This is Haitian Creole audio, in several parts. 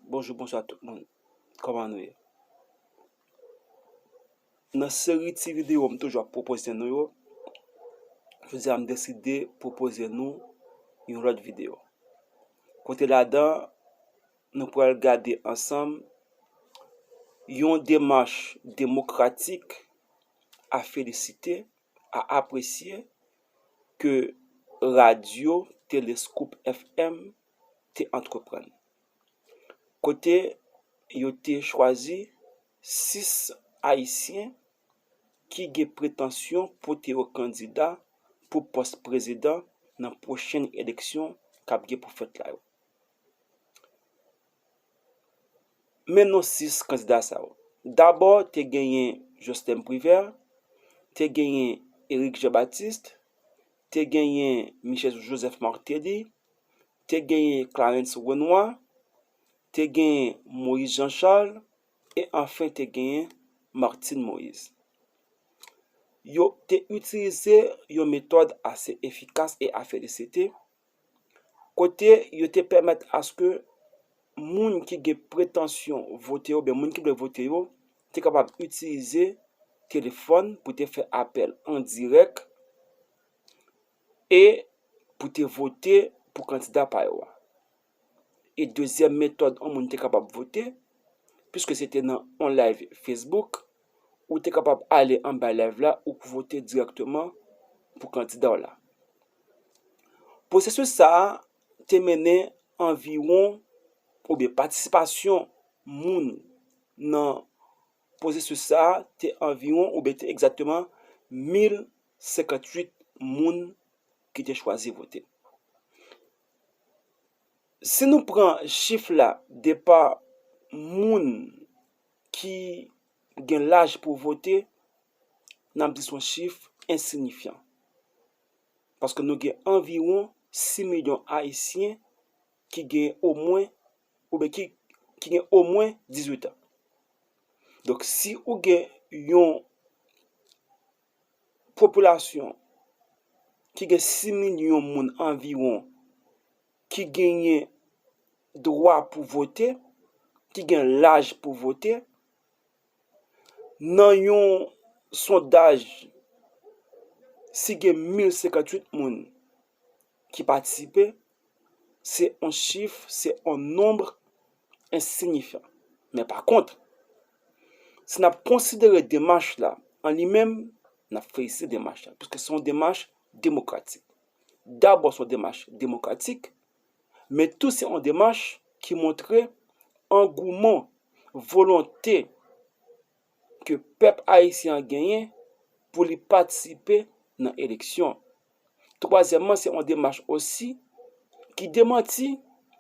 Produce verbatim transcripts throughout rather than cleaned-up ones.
Bonjou, bonswa tout moun. Kòman nou ye? Nan seri ti videyo m toujou ap pwopoze nou yo, jodi a m deside pwopoze nou yon lòt videyo. Kote ladan, nou pral gade ansanm yon demach demokratik a felisite, a apresye ke radyo Telescope F M te antreprann. Kote yo te chwazi sis Ayisyen ki gen pretansyon pote yo kandida pou pòs prezidan nan pwochen eleksyon k ap gen pou fèt la yo. Men non sis kandida sa yo. Dabò, te genyen Joslèm Privè, te genyen Eric Jean Baptiste, te genyen Michel Joseph Martelly, te genyen Clarens Renois, te genyen Moïse Jean Charles, e anfen te genyen Martine Moïse. Yo te itilize yon metòd ase efikas e a felisite, kote yo te pèmèt aske moun ki gen pretansyon vote yo, oubyen moun ki vle vote yo, te kapab itilize telefòn pou te fè apèl an dirèk e pou te vote pou kandida pa yo a. E dezyèm metòd yon moun te kapab vote, piske se te nan yon live Facebook, ou te kapab ale anba live la, ou vote dirèkteman pou kandida w la. Pwosesis sa a te mennen anviwon, oubyen patisipasyon moun nan pwosesis sa a te anviwon, oubyen te egzakteman mil senkanntuit moun ki te chwazi vote. Si nou pran chif la de pa moun ki gen laj pou vote, n ap di se yon chif ensinyifyan. Paske nou gen anviwon sis milyon Ayisyen ki gen omwen, oubyen ki, ki gen omwen dizuit an. Donk, si ou gen yon popilasyon ki gen sis milyon moun anviwon ki genyen dwa pou vote, ki gen laj pou vote, nan yon sondaj, si gen mil senkanntuit moun ki patisipe, se yon chif, se yon nonb ensinyifyan. Men pa kont, si n ap konsidere demach la an li menm, n ap felisite demach la, piske se yon demach demokratik. Dabò, se yon demach demokratik, men tou se yon demach ki montre angouman, volonte ke pèp ayisyen an genyen pou li patisipe nan eleksyon. Twazyèmman, se yon demach osi ki demanti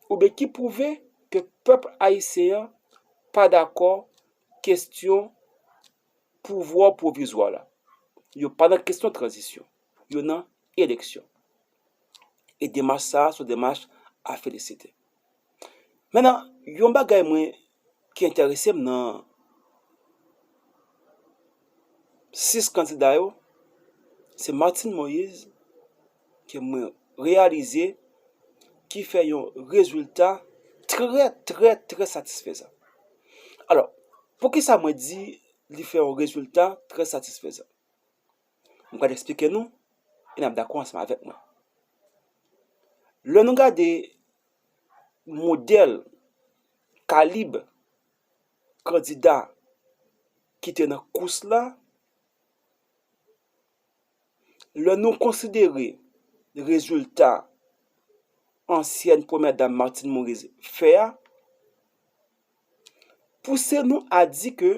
oubyen ki pwouve ke pèp ayisyen an pa dakò kesyon pouvwa pwovizwa la. Yo pa nan kesyon tranzisyon. Yo nan eleksyon. E demach sa a, se yon demach a felisite. Mentnan, yon bagay mwen ki enterese m nan sis kandida yo, se Martine Moïse ke mwen reyalize ki fè yon rezilta trè, trè, trè satisfezan. Alò, poukisa mwen di li fè yon rezilta trè satisfezan? M pral eksplike nou, e n ap dakò ansanm avèk mwen. Lè nou gade modèl, kalib kandida ki te nan kous la, lè nou konsidere rezilta ansyèn premyè dam Martine Moïse fè a, pouse nou a di ke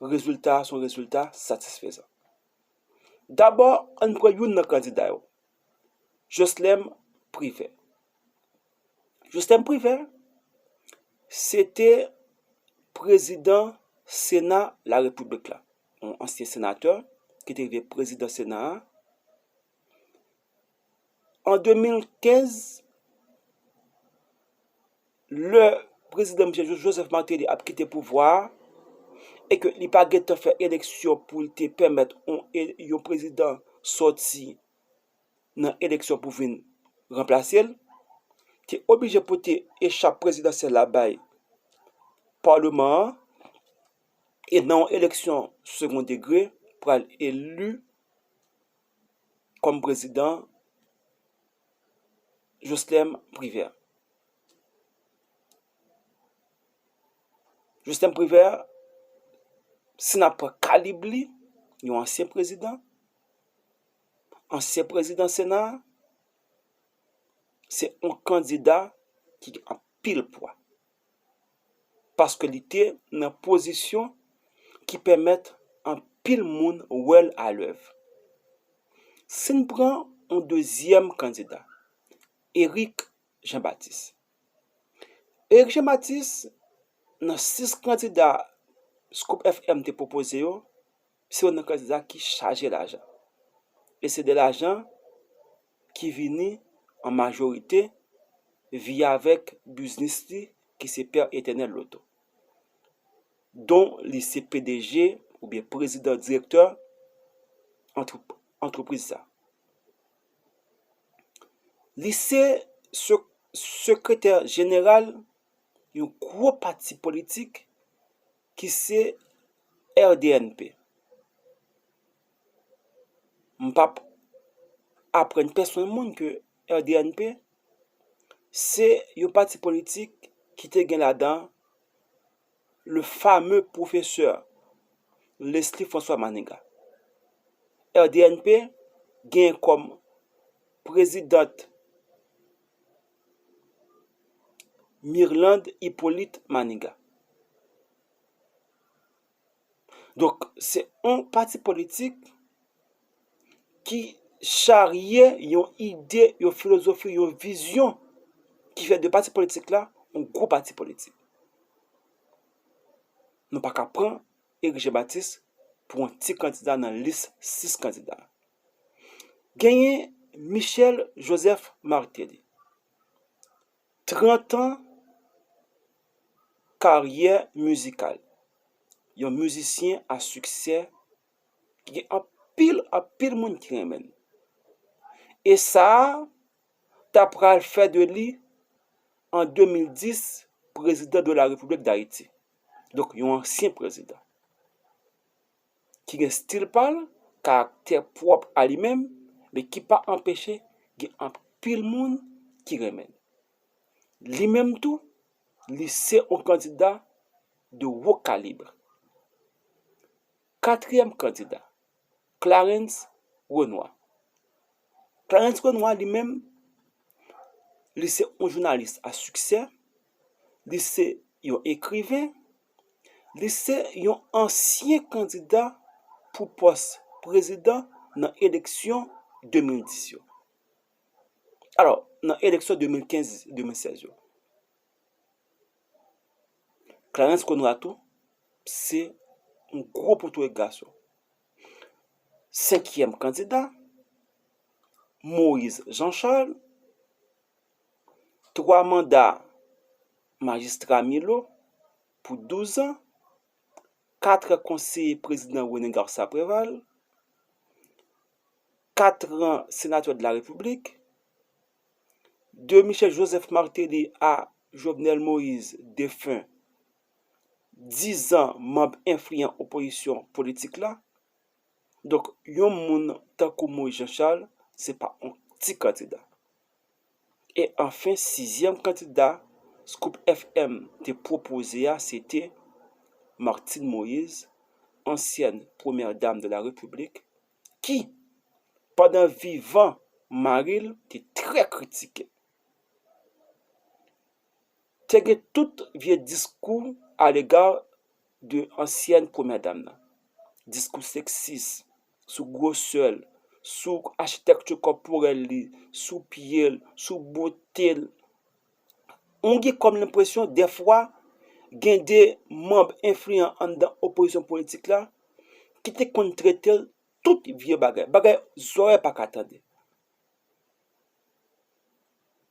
rezilta a se yon rezilta satisfezan. Dabò, ann pran youn nan kandida yo, Joslèm Privè. Joslèm Privè, se te prezidan Sena Larepiblik la, yon ansyen senatè ki te rive prezidan Sena a. An de mil kenz, lè prezidan misye Jo-, Joseph Martelly ap kite pouvwa a, e ke li pa gentan fè eleksyon pou l te pèmèt yon e-, yon prezidan sòti nan eleksyon pou vin ranplase l, te oblije pote echap prezidansyèl la bay Palman an, e nan yon eleksyon second degré, pral eli kòm prezidan Joslèm Privè. Joslèm Privè, si n ap pran kalib li, yon ansyen prezidan, ansyen prezidan Sena, se yon kandida ki gen anpil pwa. Paske li te nan pozisyon ki pèmèt anpil moun wè l alèv. Si n pran yon dezyèm kandida, Eric Jean Baptiste. Eric Jean Baptiste, nan sis kandida Scoop F M te pwopoze yo, se youn nan kandida ki chaje lajan. E se de lajan ki vini an majorite via avèk biznis li ki se Pè Etènèl Loto, dont li se P D G oubyen prezidan direktè antre-, antrepriz sa. Li se se-, sekretè jeneral yon gwo pati politik ki se R D N P. M p ap aprann pèsonn moun ke R D N P se yon pati politik ki te gen ladan le fameux professeur Leslie François Manigat. R D N P gen kòm prezidant Mirlande Hyppolite Manigat. Donk, se yon pati politik ki charye yon ide, yon filozofi, yon vizyon ki fè de pati politik la yon gwo pati politik. Nou pa ka pran Eric Jean Baptiste pou yon ti kandida nan lis sis kandida. Genyen Michel Joseph Martelly. Trant an karyè mizikal. Yon mizisyen a siksè ki gen anpil, anpil moun ki renmen l. E sa a ta pral fè de li, an de mil dis, prezidan de la Repiblik Dayiti. Donk, yon ansyen prezidan ki gen stil pa l, karaktè pwòp a li menm, men ki pa anpeche gen anpil moun ki renmen l. Li menm tou, li se yon kandida de wo kalib. Katriyèm kandida, Clarens Renois. Clarens Renois li menm, li se yon jounalis a siksè, li se yon ekriven, li se yon ansyen kandida pou pòs prezidan nan eleksyon de mil dis yo. Alò, nan eleksyon de mil kenz, de mil sèz yo. Clarens Renois tou, se yon gwo poutwè gason. Senkyèm kandida, Moïse Jean Charles, twa manda majistra Milo pou douz an, kat an konseye prezidan René Garcia Préval, kat an senatè de la Repiblik, de Michel Joseph Martelly a Jovenel Moïse, defen, diz an manm enfliyan opozisyon politik la. Donk, yon moun tankou Moïse Jean Charles, se pa yon ti kandida. E anfen, sizyèm kandida Scoop F M te pwopoze a, se te Martine Moïse, ansyèn premyè dam de la Repiblik, ki, pandan vivan mari l, te trè kritike. Te gen tout vye diskou alega de ansyèn premyè dam nan. Diskou seksis, sou gwosè l, sou achitekti kòporèl li, sou pye l, sou bote l. Ou gen kòm lenpresyon, dèfwa, gen de manm enfliyan anndan opozisyon politik la ki te konn trete l tout vye bagay. Bagay zòrèy pa ka tande.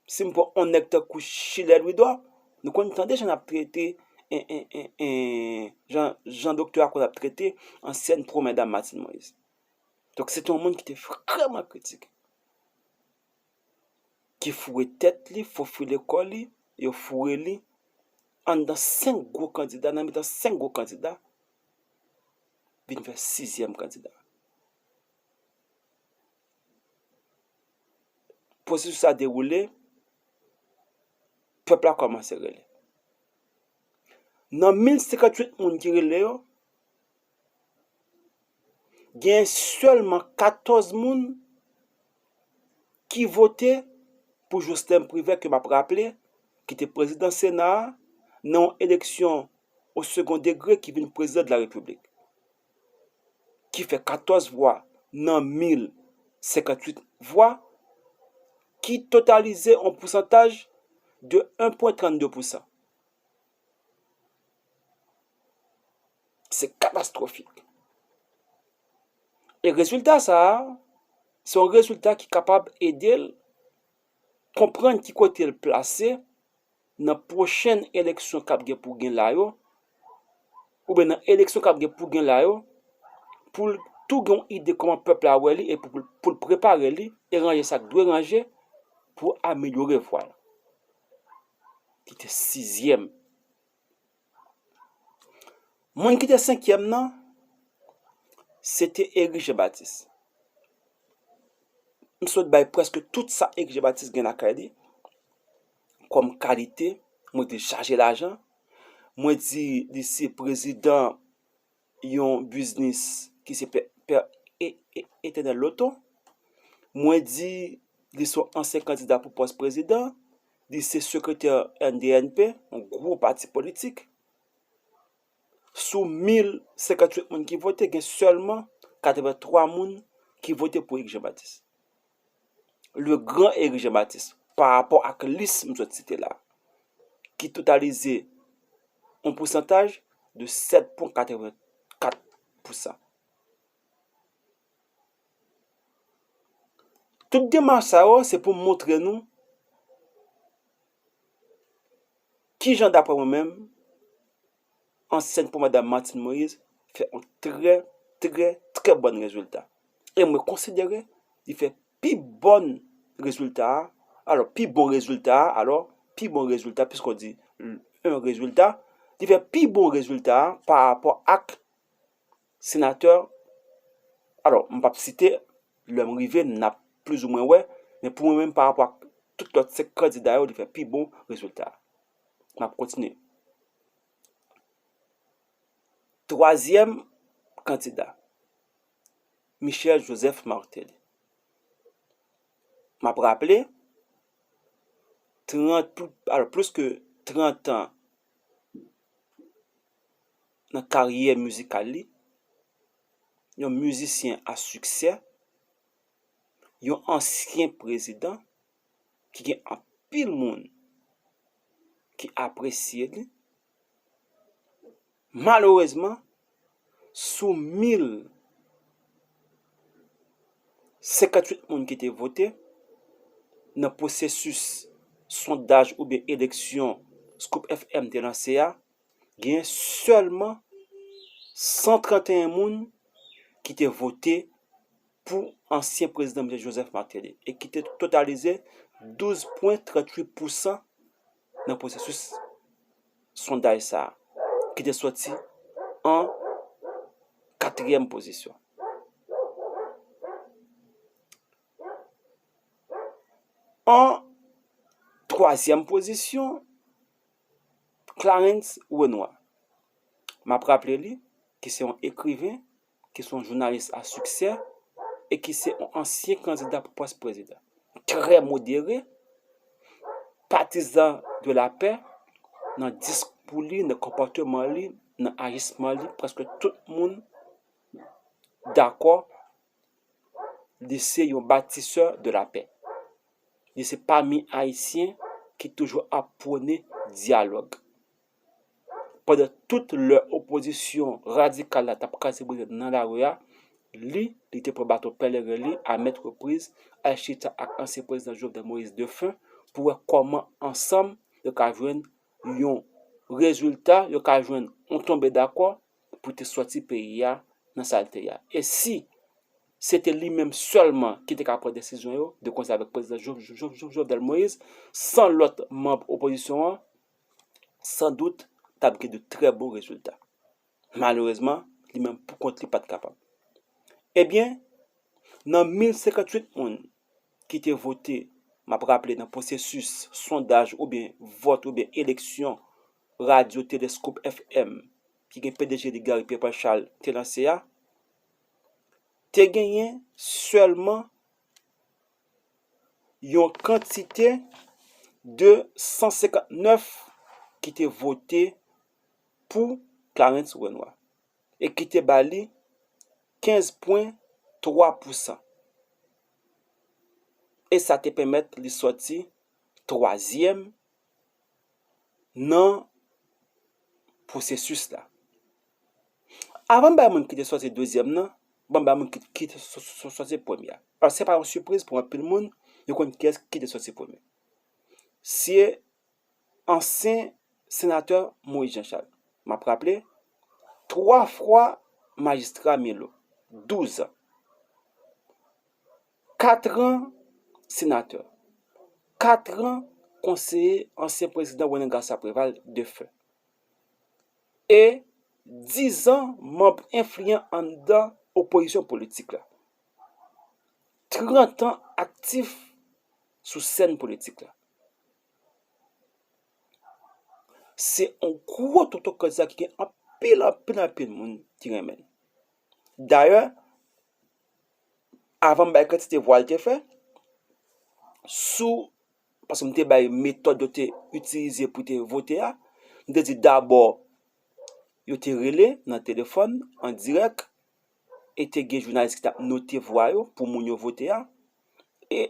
Si m pran yon nèg tankou Schiller Louidor, nou konn tande jan l ap trete, en, en, en, en, jan, jan doktè a konn ap trete ansyèn premyè dam Martine Moïse. Donk, se te yon moun ki te vrèman kritike. ki foure tèt li, fofile kò li, yo foure li anndan senk gwo kandida, nan mitan senk gwo kandida, vin fè sizyèm kandida. Pwosesis la dewoule, pèp la kòmanse rele. Nan mil senkanntuit moun ki rele yo, gen sèlman katòz moun ki vote pou Jocelyn Privert, ke m ap raple, ki te prezidan Sena a, nan yon eleksyon o segon degre, ki vin prezidan de la Repiblik. Ki fè katòz vwa nan mil senkanntuit vwa, ki totalize yon pousantaj de en pwen trannde pousan. Se katastwofik. E rezilta sa a, se yon rezilta ki kapab ede l konprann ki kote l plase nan pwochèn eleksyon k ap gen pou gen la yo, oubyen nan eleksyon k ap gen pou gen la yo, pou l tou gen yon ide kòman pèp la wè li e pou, pou, pou l prepare li e ranje sa k dwe ranje pou amelyore vwa l. Ki te sizyèm. Moun ki te senkyèm nan, se te Eric Jean Baptiste. M sot bay prèske tout sa Eric Jean Baptiste gen lakay li kòm kalite. Mwen di l chaje lajan. Mwen di li se prezidan yon biznis ki se pè, pè, e, e, Etènèl Loto. Mwen di li se yon ansyen kandida pou pòs prezidan. Li se sekretè N D N P, yon gwo pati politik. Sou mil senkanntuit moun ki vote, gen sèlman katrevenntwa moun ki vote pou Eric Jean Baptiste. Le grand Eric Jean Baptiste, pa rapò ak lis m sot site la, ki totalize yon pousantaj de sèt pwen katrevenkat pousan. Tout demach sa yo, se pou montre nou kijan, daprè mwen menm, ansyen pou madanm Martine Moïse fè yon trè, trè, trè bòn rezilta. E mwen konsidere li fè pi bòn rezilta a, alò, pi bon rezilta a, alò, pi bon rezilta, piske w di yon rezilta, li fè pi bon rezilta a pa rapò ak senatè, alò, m p ap site, lè m rive, n ap plizoumwen wè, men pou mwen menm, pa rapò ak tout lòt senk kandida yo, li fè pi bon rezilta. M ap kontinye. Twazyèm kandida, Michel Joseph Martelly. M ap raple, trant, pl-, alò, plis ke trant an nan karyè mizikal li, yon mizisyen a siksè, yon ansyen prezidan ki gen anpil moun ki apresye li. Malerezman, sou mil senkanntuit moun ki te vote nan pwosesis sondaj oubyen eleksyon Scoop F M te lanse a, gen sèlman san tranteyen moun ki te vote pou ansyen prezidan Michel Joseph Martelly e ki te totalize douz pwen tranntuit pousan nan pwosesis sondaj sa a, ki te sòti an katriyèm pozisyon. An twazyèm pozisyon, Clarens Renois. M ap raple li ki se yon ekriven, ki se yon jounalis a siksè e ki se yon ansyen kandida pou pòs prezidan. Trè modere, patizan de lapè, nan diskou li, nan konpòteman li, nan ajisman li, prèske tout moun dakò li se yon batisè de lapè. Li se pami Ayisyen ki toujou ap pwone dyalòg. Pandan tout lè opozisyon radikal la t ap kraze brize nan lari a, li, li te pran baton pèleren li a mèt repriz, al chita ak ansyen prezidan Jovenel Moïse defen pou wè kòman ansanm yo ka jwenn yon rezilta, yo ka jwenn yon tonbe dakò pou te sòti peyi a nan sa l te ye a. E si se te li menm sèlman ki te ka pran desizyon yo, de konsè avèk prezidan Jo-, Jo-, Jo-, Jovenel Moïse, san lòt manm opozisyon an, san dout, t ap gen de trè bon rezilta. Malerezman, li menm pou kont li pa t kapab. Ebyen, nan mil senkanntuit moun ki te vote, m ap raple, nan pwosesis sondaj oubyen vòt oubyen eleksyon radyo Telescope F M ki gen P D G li Gary Pierre Paul Charles te lanse a, te genyen sèlman yon kantite de san senkannèf ki te vote pou Clarens Renois e ki te ba li kenz pwen twa pousan. E sa te pèmèt li sòti twazyèm nan pwosesis la. Avan m bay moun ki te sòti dezyèm nan, ban m bay moun ki, ki te sò-, sò-, sòti premye a. Alò, se pa yon sipriz pou anpil moun, yo konn kiyès ki te sòti premye. Se ansyen senatè Moïse Jean Charles. M ap raple, twa fwa majistra Melo, douz an. Kat an senatè, kat an konseye ansyen prezidan René Garcia Préval, defen. E diz an manm enfliyan anndan opozisyon politik la. Trant an aktif sou sèn politik la. Se yon gwo tonton kandida ki gen anpil, anpil, anpil moun ki renmen l. Dayè, avan m bay kantite vwa l te fè, sou, paske m te bay metòd yo te itilize pou te vote a, m te di dabò, yo te rele nan telefòn, an dirèk, e te gen jounalis ki t ap note vwa yo pou moun yo vote a, e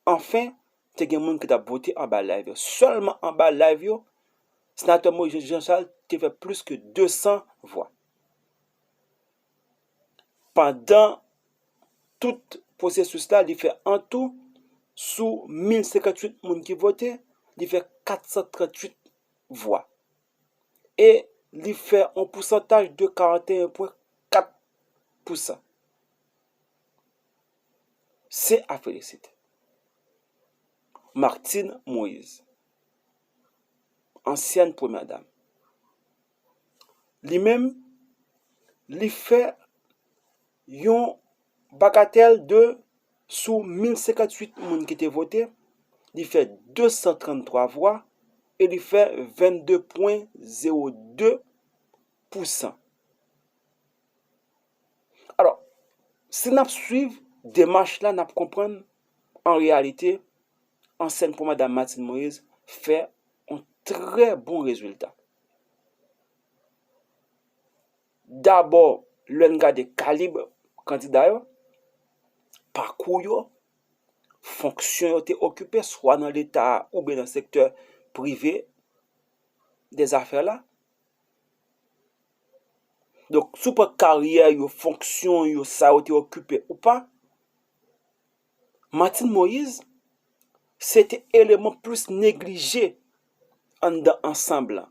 anfen, te gen moun ki t ap vote anba live yo. Sèlman anba live yo, senatè Moïse Jean Charles te fè plis ke de san vwa. Pandan tout pwosesis la, li fè antou sou mil senkanntuit moun ki vote, li fè kat san tranntuit vwa. E li fè yon pousantaj de karanteyen pwen kat pousan. Se a felisite. Martine Moïse, ansyèn premyè dam, li menm, li fè yon bagatèl de, sou mil senkanntuit moun ki te vote, li fè de san tranntwa vwa e li fè vennde pwen zewo de pousan. Alò, si n ap swiv demach la, n ap konprann, an reyalite, ansyèn premyè dam Martine Moïse fè yon trè bon rezilta. Dabò, lè n gade kalib kandida yo, pakou yo, fonksyon yo te okipe, swa nan Leta a oubyen nan sektè prive dèzafè la. Donk, si w pran karyè yo, fonksyon yo, sa yo te okipe ou pa, Martine Moïse, se te eleman plis neglije anndan ansanm lan.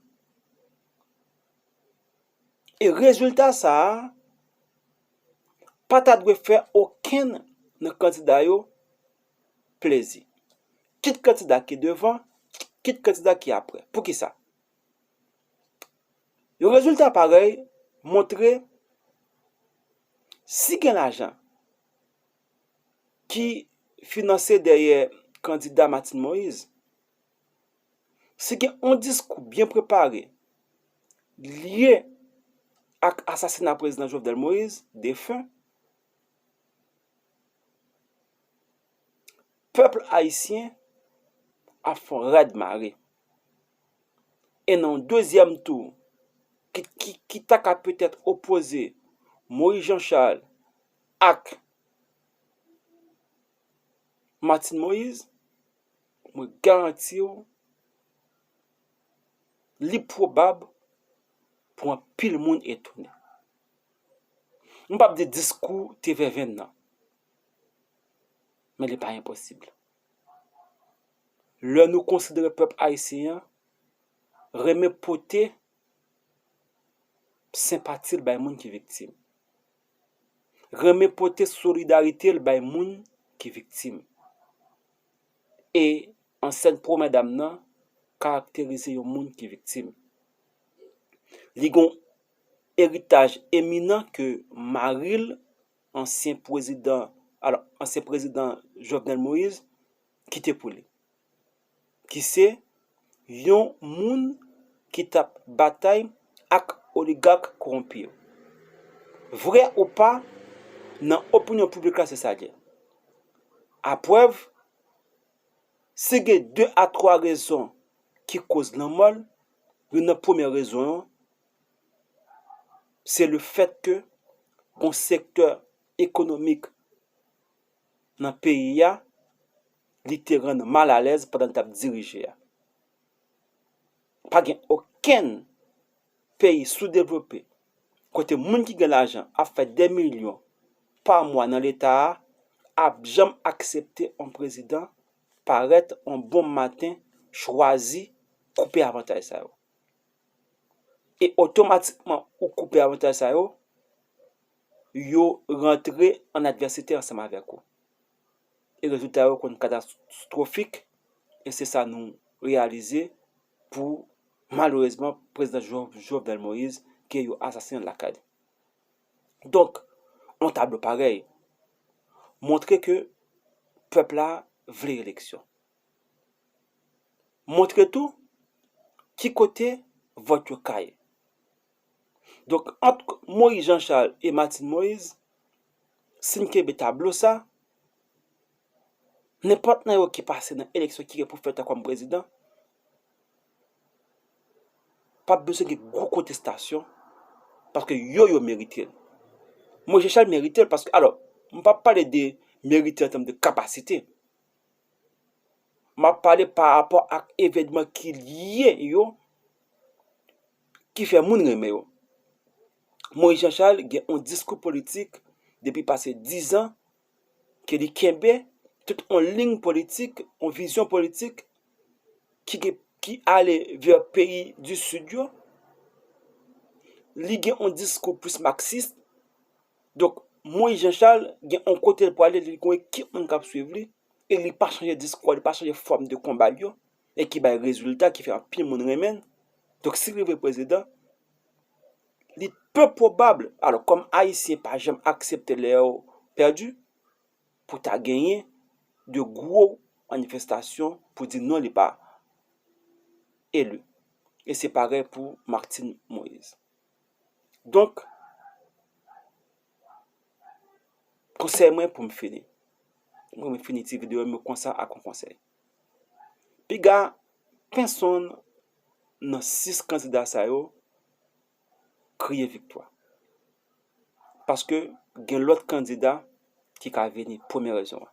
E rezilta sa a pa ta dwe fè okenn nan kandida yo plezi. Kit kandida ki devan, kit kandida ki apre. Poukisa? Yon rezilta parèy montre si gen lajan ki finanse dèyè kandida Martine Moïse, si gen yon diskou byen prepare lye ak asasina prezidan Jovenel Moïse, defen, pèp ayisyen ap fè yon rèd mare. E nan yon dezyèm tou, ki, ki, ki ta ka petèt opoze Moïse Jean Charles ak Martine Moïse, mwen garanti w, li pwobab pou anpil moun etone. M p ap di diskou te vèvenn nan, men li pa enposib. Lè nou konsidere pèp ayisyen an renmen pote senpati l bay moun ki viktim. renmen pote solidarite l bay moun ki viktim. E ansent premyè dam nan karakterize yon moun ki viktim. Li gen yon eritaj eminan ke mari l, ansyen prezidan, alò, ansyen prezidan Jovenel Moïse, kite pou li. Ki se yon moun ki t ap batay ak oligak kowonpi yo. Vrè ou pa, nan opinyon piblik la, se sa l ye. Aprèv, si gen de a twa rezon ki koz lanmò l, youn nan premye rezon yo, se le fèt ke gon sektè ekonomik nan peyi a, li te rann malalèz pandan l t ap dirije a. Pa gen okenn peyi soudevlope kote moun ki gen lajan ap fè dè milyon pa mwa nan Leta a, ap janm aksepte yon prezidan parèt yon bon maten, chwazi koupe avantaj sa yo. E otomatikman ou koupe avantaj sa yo, yo rantre an advèsite ansanm avèk ou. E rezilta yo konn katastwofik, e se sa nou reyalize pou, malerezman, prezidan Jo-, Jovenel Moïse, ke yo asasinen l lakay li. Donk, yon tablo parèy montre ke pèp la vle eleksyon. Montre tou ki kote vòt yo ka ye. Donk, ant Moïse Jean Charles e Martine Moïse, si n kenbe tablo sa, nenpòt nan yo ki pase nan eleksyon ki gen pou fèt la kòm prezidan, p ap bezwen gen gwo kontestasyon, paske yo, yo merite l. Moïse Jean Charles merite l, paske, alò, m p ap pale de merite an tèm de kapasite. M ap pale pa rapò ak evènman ki lye yo, ki fè moun renmen yo. Moïse Jean Charles gen yon diskou politik depi pase diz an, ke li kenbe tout yon liy politik, yon vizyon politik ki gen, ki ale vè peyi di Sid yo. Li gen yon diskou plis maksis. Donk, Moïse Jean Charles gen yon kote l prale, li gen yon ekip moun k ap swiv li, e li pa chanje diskou, li pa chanje fòm de konba l yo, e ki bay rezilta, ki fè anpil moun renmen l. Donk, si l rive prezidan, li pe pwobab, alò, kòm Ayisyen pa janm aksepte lè yo pèdi, pou ta genyen de gwo manifestasyon pou di non, li pa eli. E se parèy pou Martine Moïse. Donk, konsèy mwen pou m fini. Mwen, mwen fini ti videyo m konsa ak yon konsèy. Piga pèsonn nan sis kandida sa yo kriye viktwa. Paske gen lòt kandida ki ka vini, premye rezon an.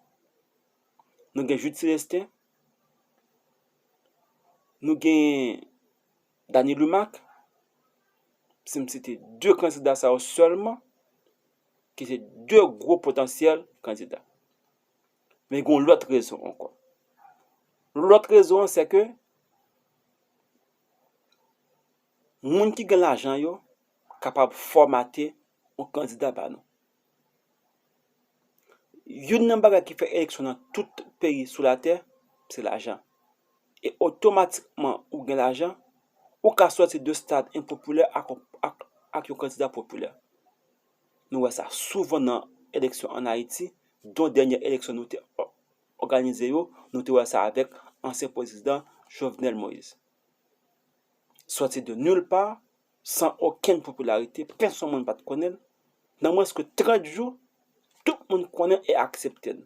Nou gen Jude Célestin, nou gen Dany Lumac, si m site de kandida sa yo sèlman, ki se de gwo potansyèl kandida. Men gen yon lòt rezon ankò. Lòt rezon an, se ke moun ki gen lajan yo kapab fòmate yon kandida ba nou. Youn nan bagay ki fè eleksyon nan tout peyi sou latè, se lajan. E otomatikman ou gen lajan, ou ka sòti de stad enpopilè ak, ak, ak yon kandida popilè. Nou wè sa souvan nan eleksyon ann Ayiti, don dènye eleksyon nou te ò-, òganize yo, nou te wè sa avèk ansyen prezidan Jovenel Moïse. Sòti de nulle part, san okenn popilarite, pèsonn moun pa t konnen l. Nan mwens ke trant jou, tout moun konnen l e aksepte l.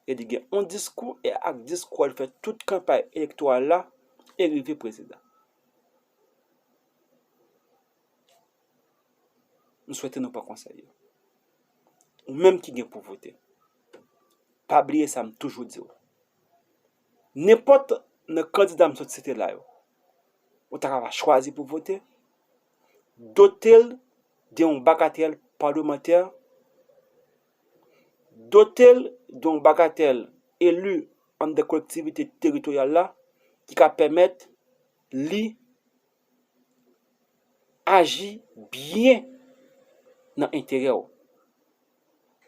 E li gen yon diskou, e ak diskou a, li fè tout kanpay elektoral la, e rive prezidan. M swete nou pran konsèy yo. Ou menm ki gen pou vote, pa bliye sa m toujou di w. Nenpòt nan kandida m sot site la yo, ou ta kapab chwazi pou vote, dote l de yon bagatèl palemantè, dote l de yon bagatèl eli anndan kolektivite teritoryal la, ki ka pèmèt li aji byen nan enterè w.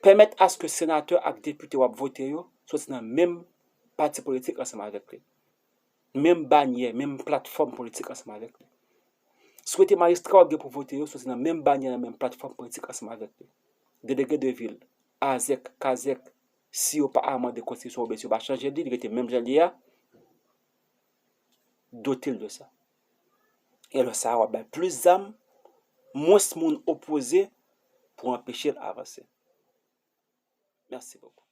Pèmèt aske senatè ak depite w ap vote yo soti nan menm pati politik ansanm avèk li, menm banyè, menm platfòm politik ansanm avèk li. Swete majistra w ap gen pou vote yo soti nan menm banyè, nan menm platfòm politik ansanm avèk li. Delege de vil, azèk, kazèk, si yo pa amande konstitisyon oubyen si yo pa chanje li, li rete menm jan l ye a, dote l de sa. E lè sa a, w ap bay plis zam, mwens moun opoze pou anpeche l avanse. Mèsi bokou.